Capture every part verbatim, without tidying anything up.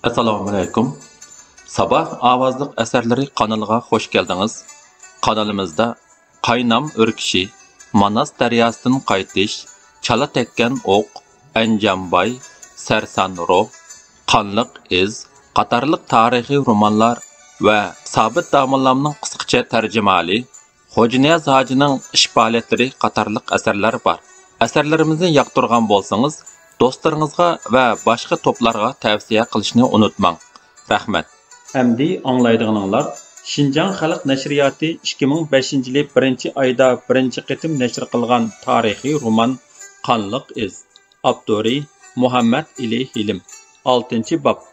ئەسسالامۇئەلەيكۇم. ساباھ ئاۋازلىق ئەسەرلىرى قانىلىغا خوش كەلدىڭىز. قانىلىمىزدا قاينام ئۆركىشى، ماناس دەرياسىدىن قايتىش، چالا تەگكەن ئوق، ئەنجانباي، سەرسان روھ، قانلىق ئىز قاتارلىق تارىخىي رومانلار ۋە سابىت داموللامنىڭ قىسقىچە تەرجىمىھالى، خوجانىياز ھاجىنىڭ ئىش پائالىيەتلىرى قاتارلىق ئەسەرلەر بار. ئەسەرلىرىمىزنى ياقتۇرغان بولسىڭىز، دوستلىرىڭىزغا ۋە باشقا توپلارغا تەۋسىيە قىلىشنى ئۇنتۇماڭ. رەھمەت. ئەمدى ئاڭلايدىغىنىڭلار شىنجاڭ خەلق نەشرىياتى ئىككى مىڭ بەشىنچى يىلى بىرىنچى ئايدا بىرىنچى قېتىم نەشر قىلغان تارىخىي رومان قانلىق ئىز. ئاپتورى مۇھەممەد ئېلى ھېلىم. ئالتىنچى باب.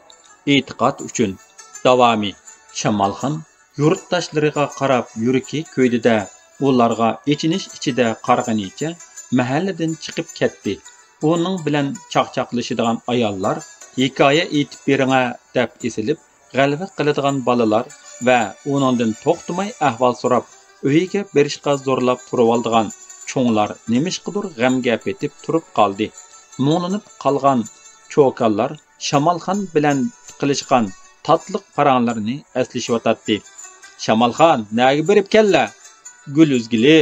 ئېتىقاد ئۈچۈن. داۋامى. شامالخان يۇرتداشلىرىغا قاراپ يۈرىكى كۆيدى-دە، ئۇلارغا ئېچىنىش ئىچىدە قارىغىنىچە مەھەللىدىن چىقىپ كەتتى. ئۇنىڭ بىلەن چاقچاقلىشىدىغان ئاياللار ھېكايە ئېيتىپ بېرىڭە دەپ ئېسىلىپ، غەلۋە قىلىدىغان بالىلار ۋە ئۇنىڭدىن توختىماي ئەھۋال سوراپ، ئۆيىگە بېرىشقا زورلاپ تۇرۇۋالىدىغان چوڭلار نېمىشقىدۇر غەمگە پېتىپ تۇرۇپ قالدى. مۇڭلىنىپ قالغان چوكانلار شامالخان بىلەن قىلىشقان تاتلىق پاراڭلىرىنى ئەسلىشىۋاتاتتى. شامالخان، نەگە بېرىپ كەللە؟ گۈل ئۈزگىلى.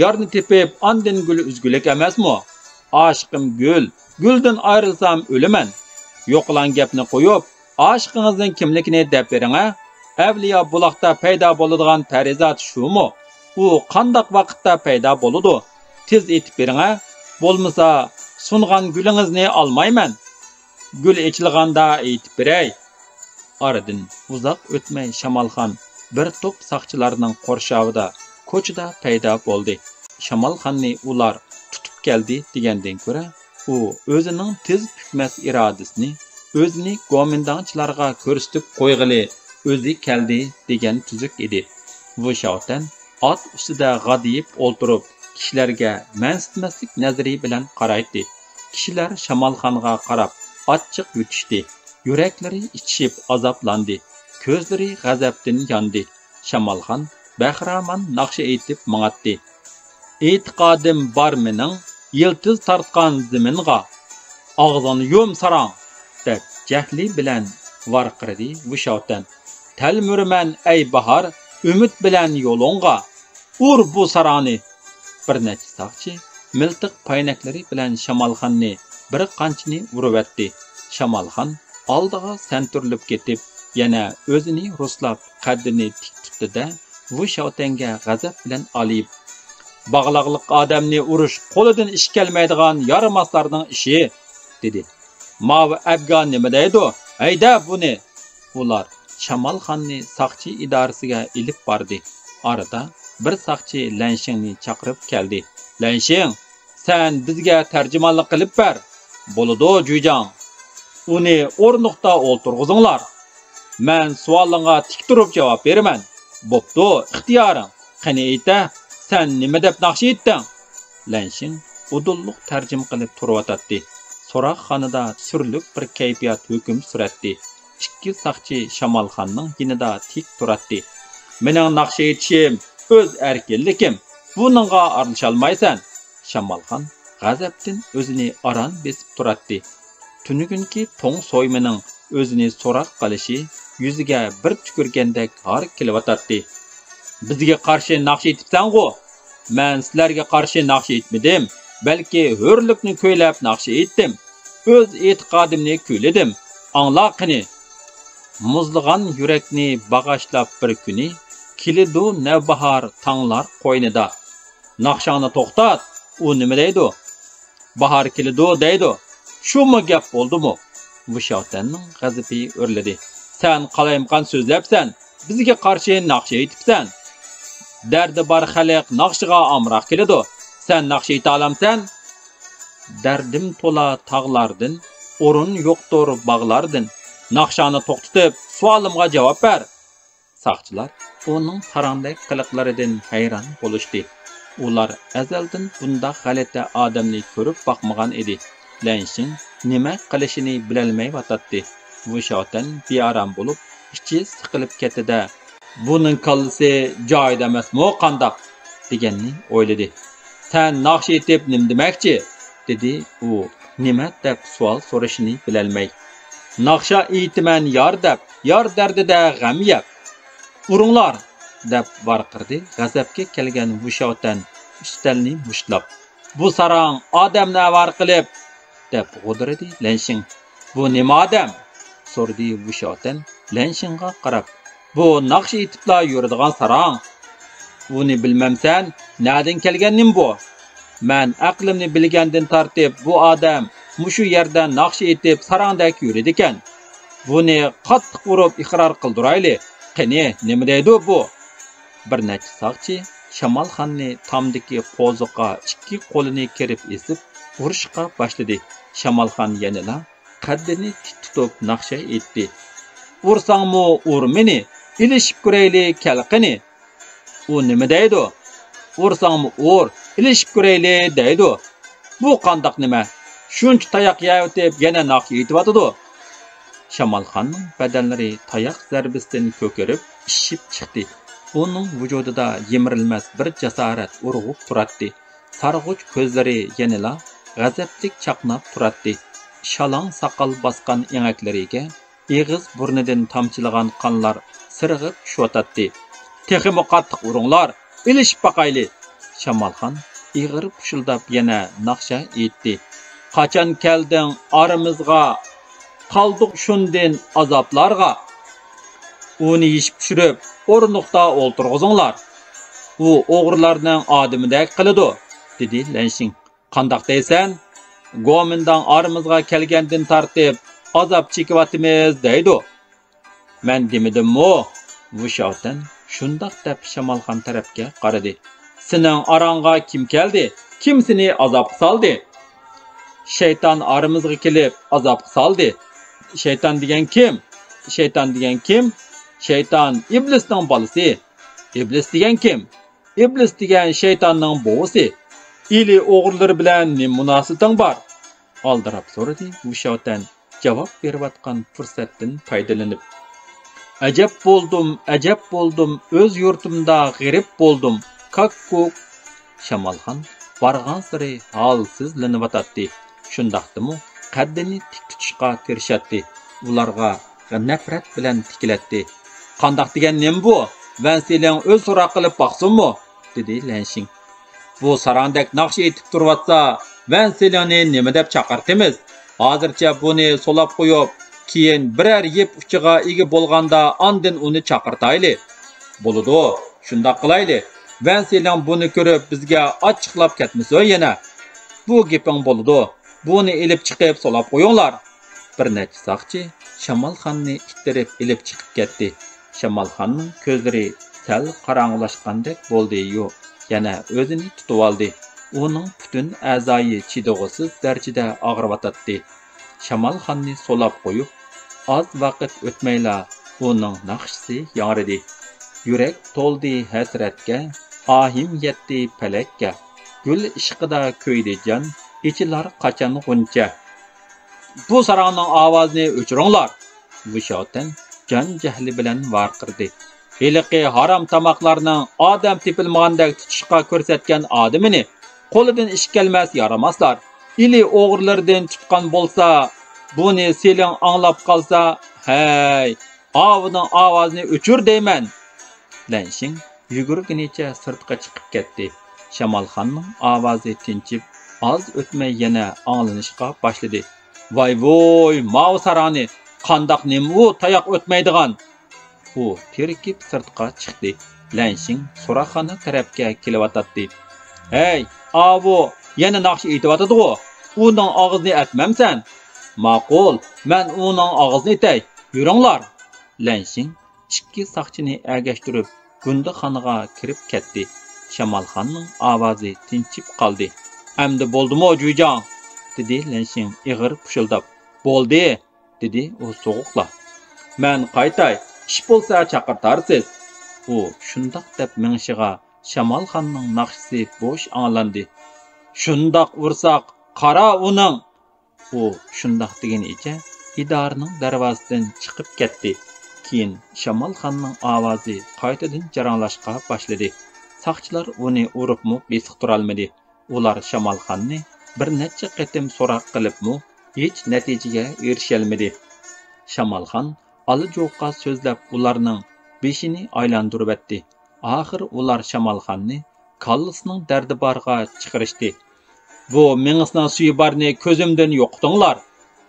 يارنى تېپىپ، ئاندىن گۈل ئۈزگۈلۈك ئەمەسمۇ؟ ئاشىقىم گۈل، گۈلدىن ئايرىلسام ئۆلىمەن. يوقىلاڭ گەپنى قويۇپ، ئاشىقىڭىزنىڭ كىملىكىنى دەپ بېرىڭە. ئەۋلىيا بۇلاقتا پەيدا بولىدىغان پەرىزات شۇمۇ؟ ئۇ قانداق ۋاقىتتا پەيدا بولىدۇ؟ تېز ئېيتىپ بېرىڭە. بولمىسا، سۇنغان گۈلىڭىزنى ئالمايمەن. گۈل ئېچىلغاندا ئېيتىپ بېرەي. ئارىدىن ئۇزاق ئۆتمەي شامالخان بىر توپ ساقچىلارنىڭ قورشاۋىدا كوچىدا پەيدا بولدى. شامالخاننى ئۇلار تۇتۇپ كەلدى دېگەندىن كۆرە، ئۇ ئۆزىنىڭ تېز پۈكمەس ئىرادىسىنى، ئۆزىنى گومىنداڭچىلارغا كۆرسىتىپ قويغىلى ئۆزى كەلدى دېگەن تۈزۈك ئىدى. ۋۇ شياۋتەن ئات ئۈستىدە غادىيىپ ئولتۇرۇپ، كىشىلەرگە مەنسىتمەسلىك نەزىرى بىلەن قارايتتى. كىشىلەر شامالخانغا قاراپ ئاچچىق يۇتۇشتى. يۈرەكلىرى ئىچىشىپ ئازابلاندى. كۆزلىرى غەزەپتىن ياندى. شامالخان بەخىرامان ناخشا ئېيتىپ ماڭاتتى. ئېتىقادىم بار مېنىڭ يىلتىز تارتقان زېمىنغا، ئاغزىڭنى يۇم ساراڭ! دەپ جەھلى بىلەن ۋارقىرىدى ۋۇ شياۋتەن. تەلمۈرىمەن ئەي باھار، ئۈمىد بىلەن يولۇڭغا، ئۇر بۇ ساراڭنى! بىر نەچچە ساقچى مىلتىق پاينەكلىرى بىلەن شامالخاننى بىر قانچىنى ئۇرۇۋەتتى. شامالخان ئالدىغا سەنتۈرۈلۈپ كېتىپ، يەنە ئۆزىنى رۇسلاپ قەددىنى تىك تۇتتى-دە، ۋۇ شياۋتەنگە غەزەپ بىلەن ئالىيىپ، باغلاقلىق ئادەمنى ئۇرۇش قولىدىن ئىش كەلمەيدىغان يارىماسلارنىڭ ئىشى، دېدى. ماۋۇ ئەبگا نېمە دەيدۇ؟ ھەيدە بۇنى! ئۇلار شامالخاننى ساقچى ئىدارىسىگە ئېلىپ باردى. ئارىدا بىر ساقچى لەنشىڭنى چاقىرىپ كەلدى. لەنشىڭ، سەن بىزگە تەرجىمانلىق قىلىپ بەر. بولىدۇ، جۈيجاڭ. ئۇنى ئورۇندۇقتا ئولتۇرغۇزۇڭلار. مەن سوئالىڭغا تىك تۇرۇپ جاۋاب بېرىمەن. بوپتۇ، ئىختىيارىڭ. قېنى ئېيتە، سەن نېمە دەپ ناخشا ئېيتتىڭ؟ لەنشىڭ ئۇدۇللۇق تەرجىمە قىلىپ تۇرۇۋاتاتتى. سوراقخانىدا سۈرلۈك بىر كەيپىيات ھۆكۈم سۈرەتتى. ئىككى ساقچى شامالخاننىڭ يېنىدا تىك تۇراتتى. مېنىڭ ناخشا ئېيتىشىم ئۆز ئەركىنلىكىم، بۇنىڭغا ئارىلىشالمايسەن. شامالخان غەزەپتىن ئۆزىنى ئاران بېسىپ تۇراتتى. تۈنۈگۈنكى توڭ سويمىنىڭ ئۆزىنى سوراق قىلىشى يۈزىگە بىر تۈكۈرگەندەك ھار كېلىۋاتاتتى. بىزگە قارشى ناخشا ئېيتىپسەنغۇ؟ مەن سىلەرگە قارشى ناخشا ئېيتمىدىم، بەلكى ھۆرلۈكنى كۈيلەپ ناخشا ئېيتتىم. ئۆز ئېتىقادىمنى كۈيلىدىم. ئاڭلا قېنى! مۇزلىغان يۈرەكنى باغاشلاپ بىر كۈنى، كېلىدۇ نەۋباھار تاڭلار قوينىدا. ناخشاڭنى توختات! ئۇ نېمە دەيدۇ؟ باھار كېلىدۇ دەيدۇ. شۇمۇ گەپ بولدىمۇ؟ ۋۇشياۋتەننىڭ غەزىپى ئۆرلىدى. سەن قالايمىقان سۆزلەپسەن، بىزگە قارشى ناخشا ئېيتىپسەن. دەردى بار خەلق ناخشىغا ئامراق كېلىدۇ. سەن ناخشا ئېيتالامسەن؟ دەردىم تولا تاغلاردىن، ئورۇن يوقتۇر باغلاردىن. ناخشاڭنى توختىتىپ، سوئالىمغا جاۋاب بەر. ساقچىلار ئۇنىڭ ساراڭدەك قىلىقلىرىدىن ھەيران بولۇشتى. ئۇلار ئەزەلدىن بۇنداق غەلىتە ئادەمنى كۆرۈپ باقمىغان ئىدى. لەنشىڭ نېمە قىلىشىنى بىلەلمەيۋاتاتتى. ۋۇشياۋتەن بىئارام بولۇپ، ئىچى سىقىلىپ كەتتى-دە، بۇنىڭ كاللىسى جايىدا ئەمەسمۇ قانداق؟ دېگەننى ئويلىدى. سەن ناخشا ئېيتىپ نېمە دېمەكچى؟ دېدى ئۇ نېمە دەپ سوئال سورىشىنى بىلەلمەي. ناخشا ئېيتىمەن يار دەپ، يار دەردىدە غەم يەپ. «ئۇرۇڭلار!» دەپ ۋارقىرىدى غەزەپكە كەلگەن ۋۇشياۋتەن ئۈستەلنى مۇشتلاپ. «بۇ ساراڭ ئادەمنى ئاۋارە قىلىپ!» دەپ غودۇرىدى لەنشىڭ. «بۇ نېمە ئادەم؟» سورىدى ۋۇشياۋتەن لەنشىڭغا قاراپ. «بۇ ناخشا ئېيتىپلا يۈرىدىغان ساراڭ.» «ئۇنى بىلمەمسەن؟ نەدىن كەلگەن نېمە بۇ؟» «مەن ئەقلىمنى بىلگەندىن تارتىپ بۇ ئادەم مۇشۇ يەردە ناخشا ئېيتىپ ساراڭدەك يۈرىدىكەن. بۇنى قاتتىق ئۇرۇپ ئىقرار قىلدۇرايلى. قېنى، نېمە دەيدۇ بۇ؟» بىر نەچچە ساقچى شامالخاننى تامدىكى قوزۇققا ئىككى قولىنى كىرىپ ئېسىپ ئۇرۇشقا باشلىدى. شامالخان يەنىلا قەددىنى تىك تۇتۇپ ناخشا ئېيتتى. «ئۇرساڭمۇ ئۇر مېنى، ئېلىشىپ كۆرەيلى كەل قېنى.» «ئۇ نېمە دەيدۇ؟» «ئۇرساڭمۇ ئۇر، ئېلىشىپ كۆرەيلى دەيدۇ.» «بۇ قانداق نېمە؟ شۇنچە تاياق يەۋېتىپ يەنە ناخشا ئېيتىۋاتىدۇ.» شامالخاننىڭ بەدەنلىرى تاياق زەربىسىدىن كۆكىرىپ ئىششىپ چىقتى. ئۇنىڭ ۋۇجۇدىدا يىمىرىلمەس بىر جاسارەت ئۇرغۇپ تۇراتتى. سارغۇچ كۆزلىرى يەنىلا غەزەپلىك چاقناپ تۇراتتى. شالاڭ ساقال باسقان ئېڭەكلىرىگە ئېغىز بۇرنىدىن تامچىلىغان قانلار سىرغىپ چۈشۈۋاتاتتى. «تېخىمۇ قاتتىق ئۇرۇڭلار، ئېلىشىپ باقايلى.» شامالخان ئېغىر پۇشۇلداپ يەنە ناخشا ئېيتتى. «قاچان كەلدىڭ ئارىمىزغا، قالدۇق شۇندىن ئازابلارغا. ئۇنى يېشىپ چۈشۈرۈپ ئورۇندۇقتا ئولتۇرغۇزۇڭلار. ئۇ ئوغرىلارنىڭ ئادىمىدەك قىلىدۇ.» دېدى لەنشىڭ. «قانداق دەيسەن؟ گومىنداڭ ئارىمىزغا كەلگەندىن تارتىپ ئازاب چېكىۋاتىمىز دەيدۇ.» «مەن دېمىدىممۇ؟» ۋۇشياۋتەن شۇنداق دەپ شامالخان تەرەپكە قارىدى. «سېنىڭ ئاراڭغا كىم كەلدى؟ كىم سېنى ئازابقا سالدى؟» «شەيتان ئارىمىزغا كېلىپ ئازابقا سالدى.» «شەيتان دېگەن كىم؟» «شەيتان دېگەن كىم؟» «شەيتان ئىبلىسنىڭ بالىسى.» «ئىبلىس دېگەن كىم؟» «ئىبلىس دېگەن شەيتاننىڭ بوۋىسى.» «ئىلى ئوغرىلىرى بىلەن نېمە مۇناسىۋىتىڭ بار؟» ئالدىراپ سورىدى ۋۇشياۋتەن جاۋاب بېرىۋاتقان پۇرسەتتىن پايدىلىنىپ. «ئەجەب بولدۇم، ئەجەب بولدۇم، ئۆز يۇرتۇمدا غېرىب بولدۇم، كاككۇك.» شامالخان بارغانسېرى ھالسىزلىنىۋاتاتتى. شۇنداقتىمۇ قەددىنى تىك تۇتۇشقا تىرىشاتتى. ئۇلارغا نەپرەت بىلەن تىكىلەتتى. «قانداق دېگەن نېمە بۇ؟ ۋەنسىلىڭ ئۆزى سوراق قىلىپ باقسۇنمۇ؟» دېدى لەنشىڭ. «بۇ ساراڭدەك ناخشا ئېيتىپ تۇرۇۋاتسا، ۋەنسىلىڭنى نېمە دەپ چاقىرتىمىز؟ ھازىرچە بۇنى سولاپ قويۇپ، كېيىن بىرەر يىپ ئۇچىغا ئىگە بولغاندا ئاندىن ئۇنى چاقىرتايلى.» «بولىدۇ، شۇنداق قىلايلى. ۋەنسىلىڭ بۇنى كۆرۈپ بىزگە ئاچچىقلاپ كەتمىسۇن يەنە.» «بۇ گېپىڭ بولىدۇ. بۇنى ئېلىپ چىقىپ سولاپ قويۇڭلار.» بىر نەچچە ساقچى شامالخاننى ئىتتىرىپ ئېلىپ چىقىپ كەتتى. شامالخاننىڭ كۆزلىرى سەل قاراڭغۇلاشقاندەك بولدى-يۇ، يەنە ئۆزىنى تۇتۇۋالدى. ئۇنىڭ پۈتۈن ئەزايى چىدىغۇسىز دەرىجىدە ئاغرىۋاتاتتى. شامالخاننى سولاپ قويۇپ، ئاز ۋاقىت ئۆتمەيلا ئۇنىڭ ناخشىسى ياڭرىدى. يۈرەك تولدى ھەسرەتكە، ئاھىم يەتتى پەلەككە. گۈل ئىشقىدا كۆيدى جان، ئېچىلار قاچان غۇنچە. «بۇ ساراڭنىڭ ئاۋازىنى ئۆچۈرۈڭلار!» ۋۇشياۋتەن جان جەھلى بىلەن ۋارقىرىدى. «ھېلىقى ھارام تاماقلارنىڭ ئادەم تېپىلمىغاندەك تۇتۇشقا كۆرسەتكەن ئادىمىنى قولىدىن ئىش كەلمەس يارىماسلار. ئىلى ئوغرىلىرىدىن تۇتقان بولسا، بۇنى سېلىڭ ئاڭلاپ قالسا، ھەي، ئاۋۇنىڭ ئاۋازىنى ئۆچۈر دەيمەن!» لەنشىڭ يۈگۈرگىنىچە سىرتقا چىقىپ كەتتى. شامالخاننىڭ ئاۋازى تىنچىپ، ئاز ئۆتمەي يەنە ئاڭلىنىشقا باشلىدى. «ۋاي ۋوي، ماۋۇ ساراڭنى، قانداق نېمە ئۇ تاياق ئۆتمەيدىغان؟» ئۇ تېرىكىپ سىرتقا چىقتى. لەنشىڭ سوراقخانا تەرەپكە كېلىۋاتاتتى. «ھەي، ئاۋۇ يەنە ناخشا ئېيتىۋاتىدىغۇ، ئۇنىڭ ئاغزىنى ئەتمەمسەن؟» «ماقۇل، مەن ئۇنىڭ ئاغزىنى ئېتەي، يۈرۈڭلار!» لەنشىڭ ئىككى ساقچىنى ئەگەشتۈرۈپ گۇندىخانىغا كىرىپ كەتتى. شامالخاننىڭ ئاۋازى تىنچىپ قالدى. «ئەمدى بولدىمۇ، جۈيجاڭ؟» دېدى لەنشىڭ ئېغىر پۇشۇلداپ. «بولدى!» دېدى ئۇ سوغۇقلا. «مەن قايتاي، ئىش بولسا چاقىرتارسىز.» ئۇ شۇنداق دەپ مېڭىشىغا شامالخاننىڭ ناخشىسى بوش ئاڭلاندى. «شۇنداق ئۇرساق، قارا ئۇنىڭ!» ئۇ شۇنداق دېگىنىچە ئىدارىنىڭ دەرۋازىسىدىن چىقىپ كەتتى. كېيىن شامالخاننىڭ ئاۋازى قايتىدىن جاراڭلاشقا باشلىدى. ساقچىلار ئۇنى ئۇرۇپمۇ بېسىقتۇرالمىدى. ئۇلار شامالخاننى بىر نەچچە قېتىم سوراق قىلىپمۇ ھېچ نەتىجىگە ئېرىشەلمىدى. شامالخان ئالا-جوقا سۆزلەپ ئۇلارنىڭ بېشىنى ئايلاندۇرۇۋەتتى. ئاخىر ئۇلار شامالخاننى كاللىسىنىڭ دەردى بارغا چىقىرىشتى. «بۇ مېڭىسىنىڭ سۈيى بارنى كۆزۈمدىن يوقىتىڭلار!»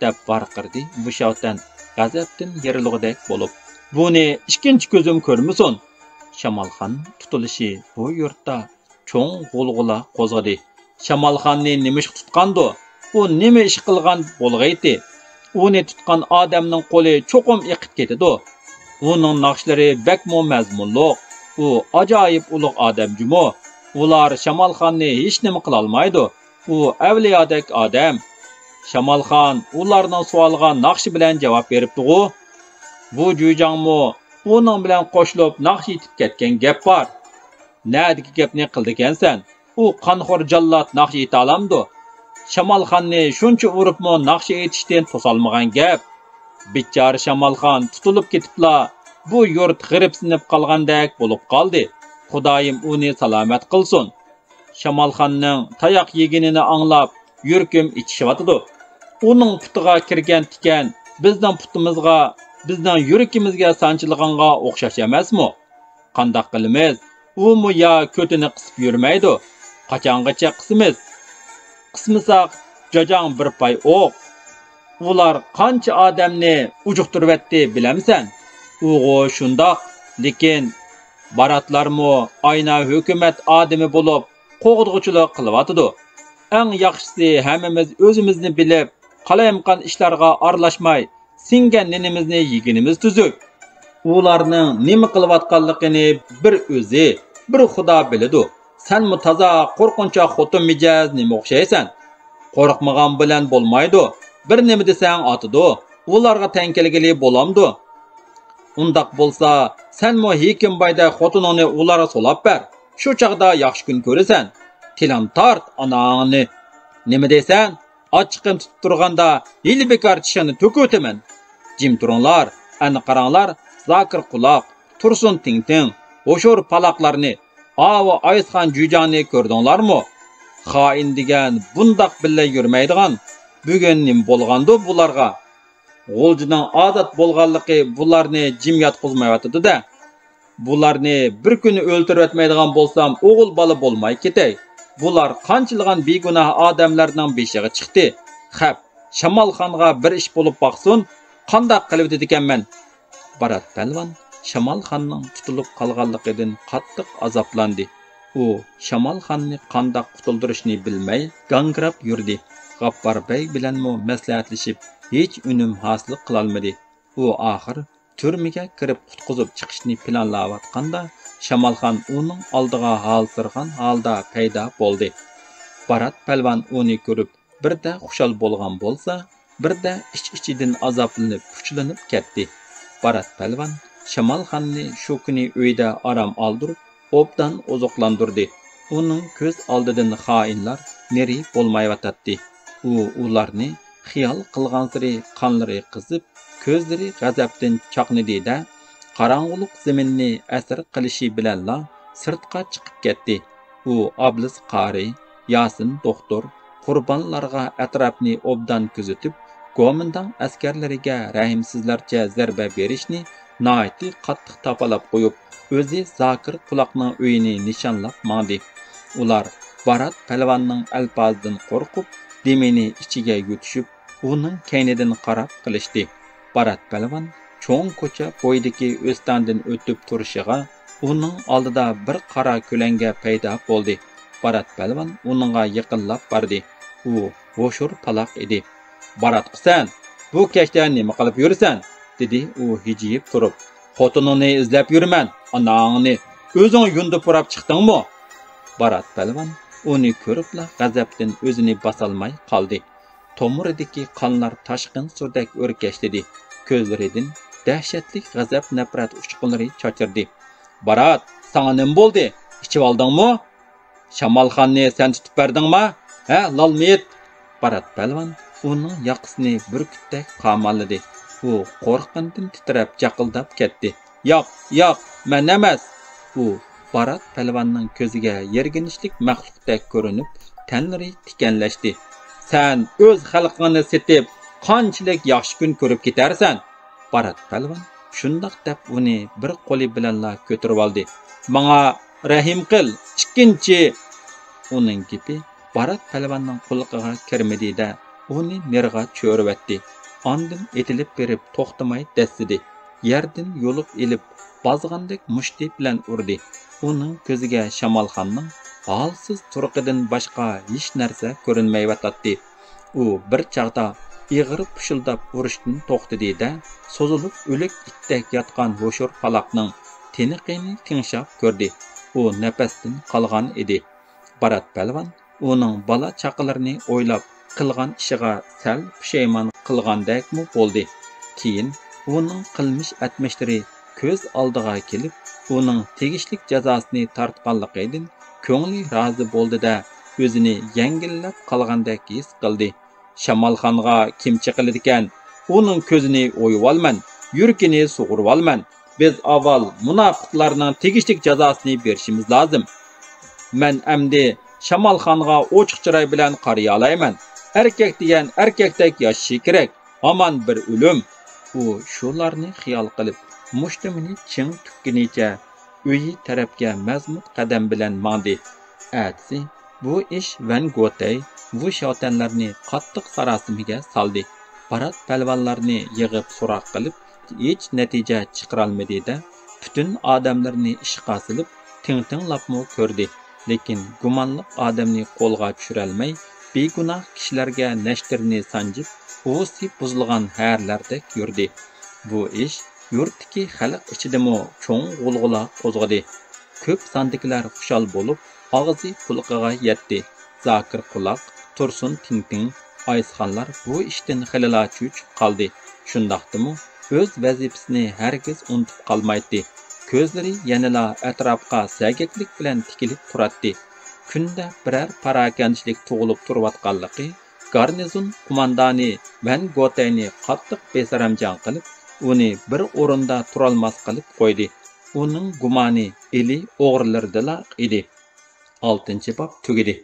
دەپ ۋارقىرىدى ۋۇشاۋتەن غەزەپتىن يېرىلغۇدەك بولۇپ. «بۇنى ئىككىنچى كۆزۈم كۆرمىسۇن!» شامالخان تۇتۇلۇشى بۇ يۇرتتا چوڭ غۇلغۇلا قوزغىدى. «شامالخاننى نېمە ئىشقا تۇتقاندۇ؟ ئۇ نېمە ئىش قىلغان بولغىيتى؟ ئۇنى تۇتقان ئادەمنىڭ قولى چوقۇم ئېقىپ كېتىدۇ. ئۇنىڭ ناخشىلىرى بەكمۇ مەزمۇنلۇق. ئۇ ئاجايىپ ئۇلۇغ ئادەم جۇمۇ. ئۇلار شامالخاننى ھېچنېمە قىلالمايدۇ. ئۇ ئەۋلىيادەك ئادەم.» شامالخان ئۇلارنىڭ سوئالىغا ناخشا بىلەن جاۋاب بېرىپتىغۇ. بۇ جۈيجاڭمۇ ئۇنىڭ بىلەن قوشۇلۇپ ناخشا ئېيتىپ كەتكەن گەپ بار. نەدىكى گەپنى قىلىدىكەنسەن؟ ئۇ قانخور جاللات ناخشا ئېيتالامدۇ؟ شامالخاننى شۇنچە ئۇرۇپمۇ ناخشا ئېيتىشتىن توسالمىغان گەپ. بىچارە شامالخان تۇتۇلۇپ كېتىپلا، بۇ يۇرت غېرىبسىنىپ قالغاندەك بولۇپ قالدى. خۇدايىم ئۇنى سالامەت قىلسۇن. شامالخاننىڭ تاياق يېگىنىنى ئاڭلاپ، يۈرىكىم ئېچىشىۋاتىدۇ. ئۇنىڭ پۇتىغا كىرگەن تىكەن بىزنىڭ پۇتىمىزغا، بىزنىڭ يۈرىكىمىزگە سانچىلغانغا ئوخشاش ئەمەسمۇ؟ قانداق قىلىمىز؟ ئۇمۇ يا كۆتىنى قىسىپ يۈرمەيدۇ. قاچانغىچە قىسىمىز؟ قىسمىساق، جاجاڭ بىر پاي ئوق. ئۇلار قانچە ئادەمنى ئۇجۇقتۇرۇۋەتتى بىلەمسەن؟ ئۇغۇ شۇنداق، لېكىن باراتلارمۇ ئاينا ھۆكۈمەت ئادىمى بولۇپ قوغدىغۇچىلىق قىلىۋاتىدۇ. ئەڭ ياخشىسى ھەممىمىز ئۆزىمىزنى بىلىپ، قالايمىقان ئىشلارغا ئارىلاشماي، سىڭگەن نېنىمىزنى يېگىنىمىز تۈزۈك. ئۇلارنىڭ نېمە قىلىۋاتقانلىقىنى بىر ئۆزى، بىر خۇدا بىلىدۇ. سەنمۇ تازا قورقۇنچاق خوتۇن مىجەز نېمە ئوخشايسەن؟ قورقمىغان بىلەن بولمايدۇ. بىر نېمە دېسەڭ ئاتىدۇ. ئۇلارغا تەڭ كەلگىلى بولامدۇ؟ ئۇنداق بولسا، سەنمۇ ھېكىمبايدەك خوتۇنۇڭنى ئۇلارغا سولاپ بەر. شۇ چاغدا ياخشى كۈن كۆرىسەن. تىلان تارت ئاناڭنى. نېمە دەيسەن؟ ئاچچىقىم تۇتۇپ تۇرغاندا ھىيلە بىكار چىشىڭنى تۆكۈۋېتىمەن. جىم تۇرۇڭلار، ئەنە قاراڭلار، زاكىر قۇلاق، تۇرسۇن تىڭتىڭ، ھوشۇر پالاقلارنى، ئاۋۇ ئايسخان جۈيجاڭنى كۆردۈڭلارمۇ؟ خائىن دېگەن بۇنداق بىللە يۈرمەيدىغان. بۈگۈن نېمە بولغاندۇ بۇلارغا؟ غۇلجىنىڭ ئازاد بولغانلىقى بۇلارنى جىم ياتقۇزمايۋاتىدۇ-دە. بۇلارنى بىر كۈنى ئۆلتۈرۈۋەتمەيدىغان بولسام، ئوغۇل بالا بولماي كېتەي. بۇلار قانچىلىغان بىگۇناھ ئادەملەرنىڭ بېشىغا چىقتى. خەپ، شامالخانغا بىر ئىش بولۇپ باقسۇن، قانداق قىلىۋېتىدىكەنمەن؟ بارات پەلۋان شامالخاننىڭ تۇتۇلۇپ قالغانلىقىدىن قاتتىق ئازابلاندى. ئۇ شامالخاننى قانداق قۇتۇلدۇرۇشنى بىلمەي گاڭگىراپ يۈردى. غاپپار بەگ بىلەنمۇ مەسلىھەتلىشىپ، ھېچ ئۈنۈم ھاسىل قىلالمىدى. ئۇ ئاخىر تۈرمىگە كىرىپ قۇتقۇزۇپ چىقىشنى پىلانلاۋاتقاندا، شامالخان ئۇنىڭ ئالدىغا ھالسىرىغان ھالدا پەيدا بولدى. بارات پەلۋان ئۇنى كۆرۈپ، بىردە خۇشال بولغان بولسا، بىردە ئىچ-ئىچىدىن ئازابلىنىپ، پۇچىلىنىپ كەتتى. بارات پەلۋان شامالخاننى شۇ كۈنى ئۆيىدە ئارام ئالدۇرۇپ، ئوبدان ئوزۇقلاندۇردى. ئۇنىڭ كۆز ئالدىدىن خائىنلار نېرى بولمايۋاتاتتى. ئۇ ئۇلارنى خىيال قىلغانسېرى قانلىرى قىزىپ، كۆزلىرى غەزەپتىن چاقنىدى-دە، قاراڭغۇلۇق زېمىننى ئەسىر قىلىشى بىلەنلا سىرتقا چىقىپ كەتتى. ئۇ ئابلىز قارى، ياسىن دوختۇر، قۇربانلارغا ئەتراپنى ئوبدان كۆزىتىپ، گومىنداڭ ئەسكەرلىرىگە رەھىمسىزلەرچە زەربە بېرىشنى ناھايىتى قاتتىق تاپىلاپ قويۇپ، ئۆزى زاكىر قۇلاقنىڭ ئۆيىنى نىشانلاپ ماڭدى. ئۇلار بارات پەلۋاننىڭ ئەلپازىدىن قورقۇپ، دېمىنى ئىچىگە يۇتۇشۇپ، ئۇنىڭ كەينىدىن قاراپ قېلىشتى. بارات پەلۋان چوڭ كوچا بويىدىكى ئۆستەڭدىن ئۆتۈپ تۇرۇشىغا، ئۇنىڭ ئالدىدا بىر قارا كۆلەڭگە پەيدا بولدى. بارات پەلۋان ئۇنىڭغا يېقىنلاپ باردى. ئۇ ھوشۇر پالاق ئىدى. «باراتقۇسەن، بۇ كەچتە نېمە قىلىپ يۈرىسەن؟» دېدى ئۇ ھىجىيىپ تۇرۇپ. «خوتۇنۇڭنى ئىزدەپ يۈرىمەن، ئاناڭنى، ئۆزۈڭ يۇندى پۇراپ چىقتىڭمۇ؟» بارات پەلۋان ئۇنى كۆرۈپلا غەزەپتىن ئۆزىنى باسالماي قالدى. تومۇرىدىكى قانلار تاشقىن سۇدەك ئۆركەشلىدى. كۆزلىرىدىن دەھشەتلىك غەزەپ-نەپرەت ئۇچقۇنلىرى چاچرىدى. «بارات، ساڭا نېمە بولدى؟ ئىچىۋالدىڭمۇ؟ شامالخاننى سەن تۇتۇپ بەردىڭما؟ ھە، لالمىيىت؟» بارات پەلۋان ئۇنىڭ ياقىسىنى بۈركۈتتەك قاماللىدى. ئۇ قورققىنىدىن تىترەپ، جاقىلداپ كەتتى. «ياق، ياق، مەن ئەمەس!» ئۇ بارات پەلۋاننىڭ كۆزىگە يىرگىنچلىك مەخلۇقتەك كۆرۈنۈپ، تەنلىرى تىكەنلەشتى. «سەن ئۆز خەلقىڭنى سېتىپ، قانچىلىك ياخشى كۈن كۆرۈپ كېتەرسەن؟ بارات پەلۋان شۇنداق دەپ ئۇنى بىر قولى بىلەنلا كۆتۈرۈۋالدى. ماڭا رەھىم قىل، ئىككىنچى! ئۇنىڭ گېپى بارات پەلۋاننىڭ قۇلىقىغا كىرمىدى-دە، ئۇنى نېرىغا چۆرۈۋەتتى. ئاندىن ئېتىلىپ بېرىپ توختىماي دەسسىدى. يەردىن يۇلۇپ ئېلىپ بازغاندەك مۇشتى بىلەن ئۇردى. ئۇنىڭ كۆزىگە شامالخاننىڭ ھالسىز تۇرقىدىن باشقا ھېچ نەرسە كۆرۈنمەيۋاتاتتى. ئۇ بىر چاغدا ئېغىر پۇشۇلداپ ئۇرۇشتىن توختىدى-دە، سوزۇلۇپ ئۆلۈك ئىتتەك ياتقان ھوشۇر پالاقنىڭ تىنىقىنى تىڭشاپ كۆردى. ئۇ نەپەستىن قالغان ئىدى. بارات پەلۋان ئۇنىڭ بالا-چاقىلىرىنى ئويلاپ قىلغان ئىشىغا سەل پۇشايمان قىلغاندەكمۇ بولدى. كېيىن ئۇنىڭ قىلمىش ئەتمىشلىرى كۆز ئالدىغا كېلىپ، ئۇنىڭ تېگىشلىك جازاسىنى تارتقانلىقىدىن كۆڭلى رازى بولدى-دە، ئۆزىنى يەڭگىللەپ قالغاندەك ھېس قىلدى. شامالخانغا كىم چېقىلىدىكەن؟ ئۇنىڭ كۆزىنى ئويۇۋالىمەن، يۈرىكىنى سۇغۇرۇۋالىمەن. بىز ئاۋۋال مۇناپىقلارنىڭ تېگىشلىك جازاسىنى بېرىشىمىز لازىم. مەن ئەمدى شامالخانغا ئوچۇق چىراي بىلەن قارىيالايمەن. ئەركەك دېگەن ئەركەكتەك ياشىشى كېرەك. ھامان بىر ئۆلۈم. ئۇ شۇلارنى خىيال قىلىپ، مۇشتۇمىنى چىڭ تۈگكىنىچە ئۆيى تەرەپكە مەزمۇت قەدەم بىلەن ماڭدى. ئەتىسى بۇ ئىش ۋەن گوتەي، ۋۇ شياۋتەنلەرنى قاتتىق ساراسىمىگە سالدى. بارات پەلۋانلارنى يىغىپ سوراق قىلىپ، ھېچ نەتىجە چىقىرالمىدى-دە، پۈتۈن ئادەملىرىنى ئىشقا سېلىپ، تىڭ-تىڭلاپمۇ كۆردى. لېكىن گۇمانلىق ئادەمنى قولغا چۈشۈرەلمەي، بىگۇناھ كىشىلەرگە نەشتىرىنى سانجىپ، ئۇۋىسى بۇزۇلغان ھەرىلەردەك يۈردى. بۇ ئىش يۇرتتىكى خەلق ئىچىدىمۇ چوڭ غۇلغۇلا قوزغىدى. كۆپ ساندىكىلەر خۇشال بولۇپ، ئاغزى قۇلىقىغا يەتتى. زاكىر قۇلاق، تۇرسۇن تىڭتىڭ، ئايسخانلار بۇ ئىشتىن خېلىلا چۆچۈپ قالدى. شۇنداقتىمۇ ئۆز ۋەزىپىسىنى ھەرگىز ئۇنتۇپ قالمايتتى. كۆزلىرى يەنىلا ئەتراپقا سەگەكلىك بىلەن تىكىلىپ تۇراتتى. كۈندە بىرەر پاراكەندىچىلىك تۇغۇلۇپ تۇرۇۋاتقانلىقى گارنىزون قوماندانى ۋەن گوتەينى قاتتىق بىسەرەمجان قىلىپ، ئۇنى بىر ئورۇندا تۇرالماس قىلىپ قويدى. ئۇنىڭ گۇمانى ئىلى ئوغرىلىرىدىلا ئىدى. ئالتىنچى باب تۈگىدى.